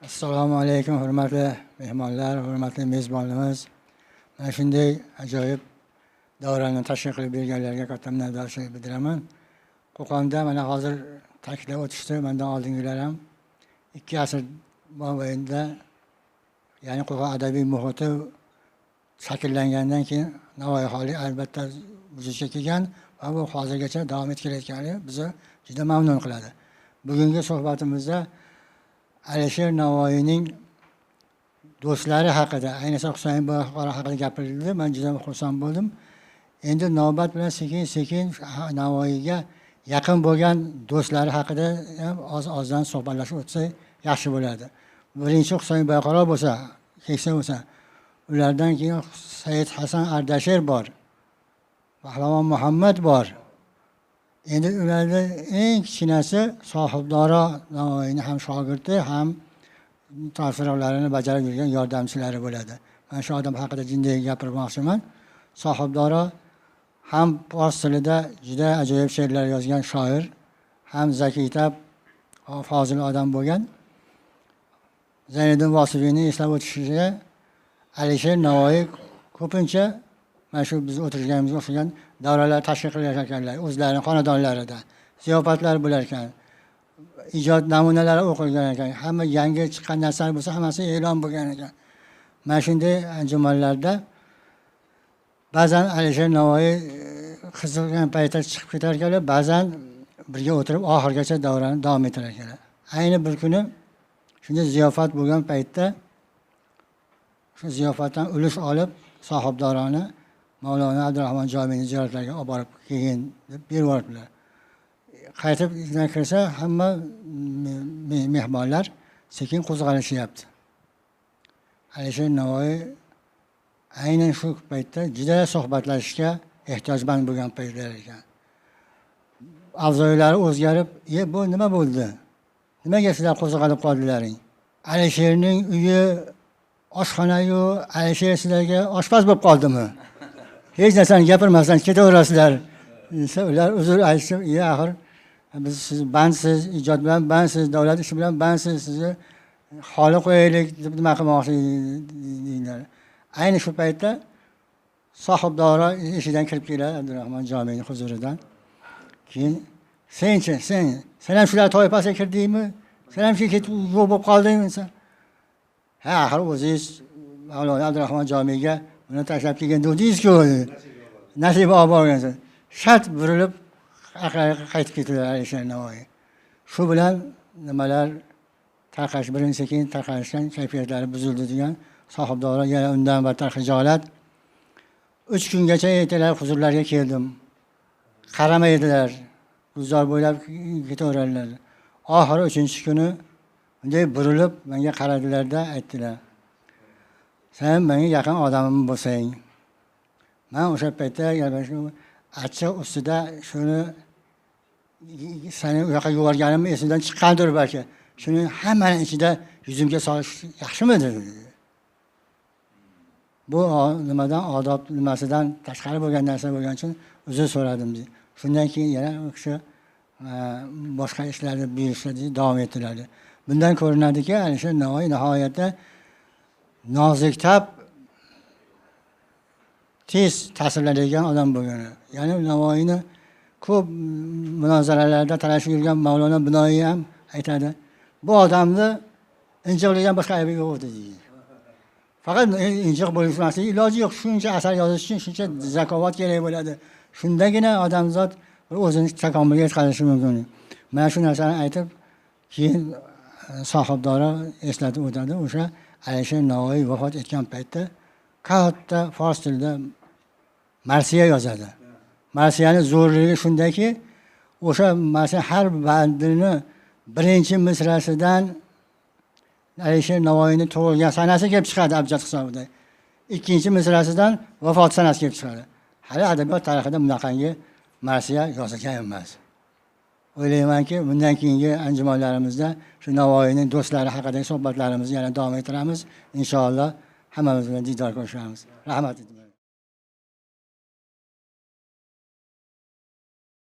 Assalomu alaykum, hurmatli mehmonlar, hurmatli mezbonimiz. Mana shunday ajoyib davrani tashkil qilib berganlarga katta minnatdorchilik bildiraman. Qo'qonda mana hozir ta'kidlab o'tishdi, mendan oldingilar ham 2 asr mobaynida, ya'ni Qo'qon adabiy muhiti shakllangandan keyin Navoiyxonlik albatta vujudga kelgan va bu hozirgacha davom etib kelayotgani bizni juda mamnun qiladi. Bugungi suhbatimizda Alisher Navoiyning do'stlari haqida, ayniqsa Husayn Boyqaro haqida gapirildi. Men juda xursand bo'ldim. Endi navbat bilan sekin-sekin Navoiyga yaqin bo'lgan do'stlari haqida ham oz-ozdan suhbatlashib o'tsak yaxshi bo'ladi. Birinchi Husayn Boyqaro bo'lsa, keksa bo'lsa, ulardan keyin Said Hasan Ardashir bor, Pahlavon Muhammad bor. Endi ularda eng kichkinasi Sohibdoro Navoiyning ham shogirdi, ham topshiriqlarini bajarib yurgan yordamchilari bo'ladi. Men shu odam haqida jinday gapirmoqchiman. Sohibdoro ham fors tilida juda ajoyib she'rlar yozgan shoir, ham zakiy-tab, fozil odam bo'lgan. Zayniddin Vosifiyni eslab o'tishiga Alisher Navoiy ko'pincha mana shu biz o'tirganimizga o'xshagan davralar tashkil qilar ekanlar, o'zlarining xonadonlarida ziyofatlar bo'lar ekan, ijod namunalari o'qilgan ekan, hamma yangi chiqqan narsalar bo'lsa hammasi e'lon bo'lgan ekan. Mana shunday anjumanlarda ba'zan Alisher Navoiy qiziqgan paytda chiqib ketar ekanlar, ba'zan birga o'tirib oxirigacha davrani davom ettirar ekanlar. Ayni bir kuni shunday ziyofat bo'lgan paytda shu ziyofatdan ulush olib Sohibdoroni Mavlona Abdurahmon Jomiyni ziyoratlariga olib borib kelgin deb berib yubordilar. Qaytib ishdan kirsa hamma mehmonlar sekin qo'zg'alishyapti. Alisher Navoiy aynan shu paytda juda suhbatlashishga ehtiyojmand bo'lgan paytlar ekan. Avzoylari o'zgarib, bu nima bo'ldi? Nimaga sizlar qo'zg'alib qoldilaring? Alisherning uyi oshxona-yu, Alisher sizlarga oshpaz bo'lib qoldimi? Hech narsani gapirmasdan ketaverasizlar. Desa, ular uzr aytishib, axir biz siz bandsiz, ijod bilan bandsiz, davlat ishi bilan bandsiz, sizni xoli qo'yaylik deb nima qilmoqchi deydilar. Ayni shu paytda Sohibdoro eshigidan kirib keladi Abdurahmon Jomiyning huzuridan. Keyin senchi, sen ham shular toifasiga kirdingmi? Sen ham shu ketib yo'q bo'lib qoldingmi desa, ha, axir o'zingiz Mavlona Abdurahmon Jomiyga uni tashlab kelgan dedingiz-ku. Nasiba olib borgansiz. Shart burilib qaytib ketdilar Alisher Navoiy. Shu bilan nimalar tarqash, birinchi sekin tarqalishgan kayfiyatlari buzildi degan Sohibdoro yana undan battar xijolat. 3 kungacha ertalab huzurlariga keldim. Qaramaydilar. Gulzor bo'ylab ketaveradilar. Oxiri 3-kuni bunday burilib menga qaradilarda aytdilar: "Sen menga yaqin odamim bo'lsang, men o'sha paytda achchiq ustida shuni seni u yoqqa yuborganim esimdan chiqqandir balki. Shuni hammaning ichida yuzimga solish yaxshimidi?" Bu nimadan, odob nimasidan tashqari bo'lgan narsa bo'lgani uchun uzr so'radim. Shundan keyin yana u kishi boshqa ishlarni buyurishda davom etdilar. Bundan ko'rinadiki, Alisher Navoiy nihoyatda noziktab, tez ta'sirlanadigan odam bo'lgan. Ya'ni Navoiyni ko'p munozaralarda talashib yurgan Mavlona Binoiy ham aytadi, bu odamni injiqligidan boshqa aybi yo'q edi deydi. Faqat injiq bo'lmaslik iloji yo'q. Shuncha asar yozish uchun shuncha zakovat kerak bo'ladi. Shundagina odamzod o'zini takomilga yetkazishi mumkin. Mana shu narsani aytib, keyin Sohibdoro eslatib o'tadi. O'sha Alisher Navoiy vafot etgan paytda katta fors tilida marsiya yozadi. Marsiyani zo'rligi shundaki, o'sha marsiya har bandini birinchi misrasidan Alisher Navoiyni tug'ilgan sanasi kelib chiqadi abjad hisobida. Ikkinchi misrasidan vafot sanasi kelib chiqadi. Hali adabiyot tarixida bunaqangi marsiya yozilgan emas. O'ylaymanki, bundan keyingi anjumanlarimizda shu Navoiyning do'stlari haqidagi suhbatlarimizni yana davom ettiramiz. Inshaalloh hammamiz bilan diydor ko'rishamiz. Rahmat.